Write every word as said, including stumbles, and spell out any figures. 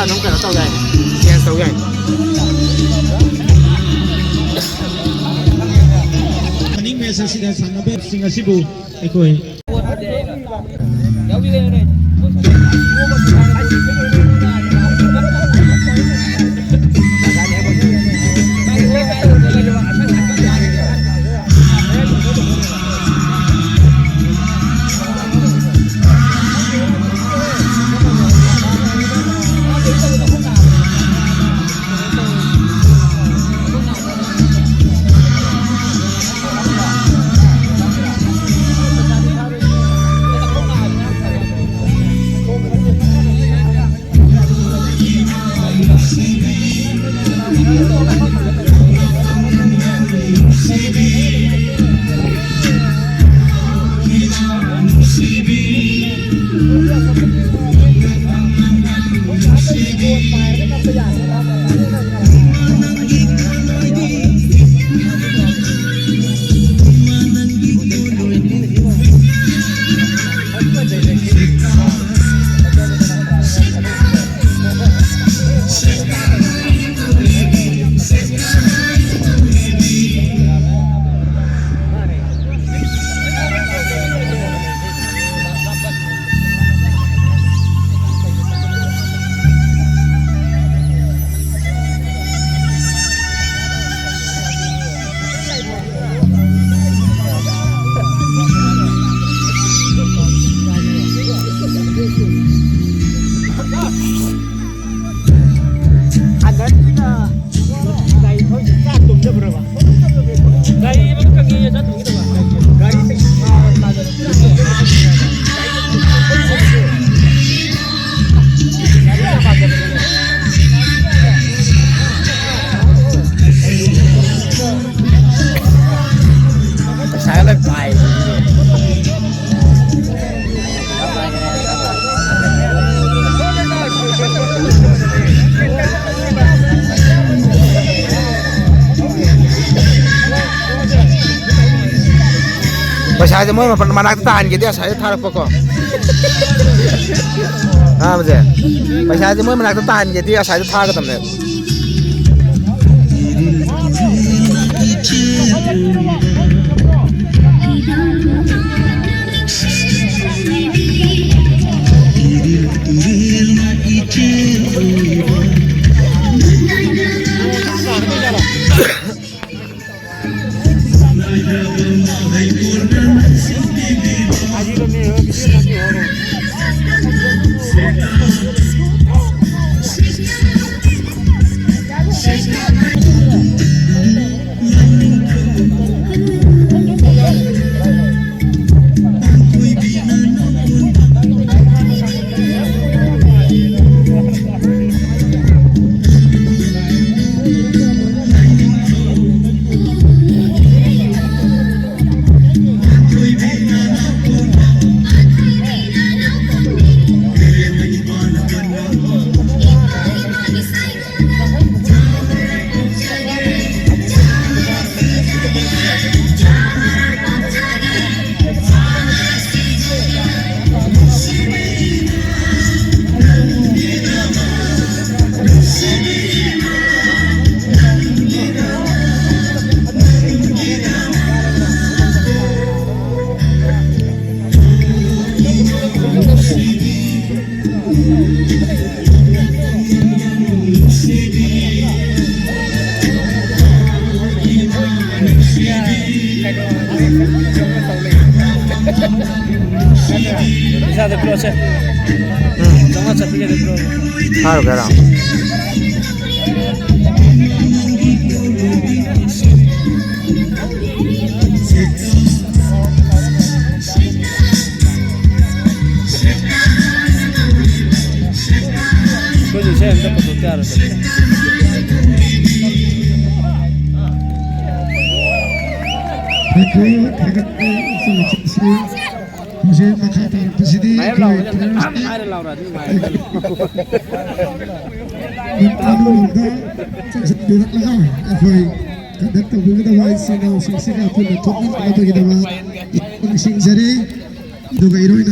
ꯑꯗꯨꯝ ꯀꯩꯅꯣ ꯇꯧ ꯌꯥꯏ, ꯆꯦꯟꯖ ꯇꯧ ꯌꯥꯏ꯫ ꯃꯅꯤꯡ ꯃꯦꯠꯆ ꯑꯁꯤꯗ ꯁꯥꯟꯅꯕꯁꯤꯡ ꯑꯁꯤꯕꯨ ꯑꯩꯈꯣꯏ ꯄꯩꯁꯥꯁꯦ ꯃꯣꯏ ꯃꯄ-, ꯃꯅꯥꯛꯇ ꯇꯥꯍꯟꯒꯦꯗꯤ ꯑꯁꯥꯏꯗ ꯊꯥꯔꯛꯄꯀꯣ꯫ ꯇꯥꯕꯁꯦ꯫ ꯄꯩꯁꯥꯁꯦ ꯃꯣꯏ ꯃꯅꯥꯛꯇ ꯇꯥꯍꯟꯒꯦꯗꯤ ꯑꯁꯥꯏꯗ ꯊꯥꯒꯗꯕꯅꯦꯕ꯫ ꯄꯩꯁꯥꯗꯣ ꯄꯤꯔꯛꯑꯣꯁꯦ꯫ ꯎꯝ꯫ ꯆꯥꯝꯃꯉꯥ ꯆꯥꯇ꯭ꯔꯨꯛ ꯌꯥꯗ ꯄꯤꯔꯛꯑꯣ꯫ ꯊꯥꯔꯨꯒꯦ ꯍꯥꯏꯔꯣ? ꯑꯩꯈꯣꯏꯁꯨ ꯏꯁꯩ ꯑꯝꯇ ꯄꯨꯊꯣꯛꯇ ꯌꯥꯔꯣꯏꯗꯕ꯫ ꯊꯥꯒꯠꯄ ꯏꯆꯜ ꯏꯆꯦꯁꯤꯡ꯫ ꯍꯧꯖꯤꯛ ꯃꯈꯥ ꯇꯥꯔꯛꯄꯁꯤꯗꯤ ꯉꯥꯏꯔ ꯑꯩꯈꯣꯏ ꯂꯥꯎꯔ, ꯇꯦꯅꯔꯁꯀꯤ ꯉꯥꯏꯔ ꯂꯥꯎꯔ ꯑꯗꯨꯝ ꯉꯥꯏꯔ꯫ ꯃꯇꯥꯡ ꯑꯃꯗ ꯆꯪꯁꯤꯟꯕꯤꯔꯛꯂꯒ ꯑꯩꯈꯣꯏ ꯍꯟꯗꯛ ꯇꯧꯕꯤꯒꯗꯕ ꯏꯆꯤꯟ ꯏꯅꯥꯎꯁꯤꯡꯁꯤꯒ ꯑꯩꯈꯣꯏꯅ ꯊꯣꯛꯃꯤꯟꯅꯅꯕꯒꯤꯗꯃꯛ ꯅꯤꯡꯁꯤꯡꯖꯔꯤ꯫ ꯑꯗꯨꯒ ꯏꯔꯣꯏꯅ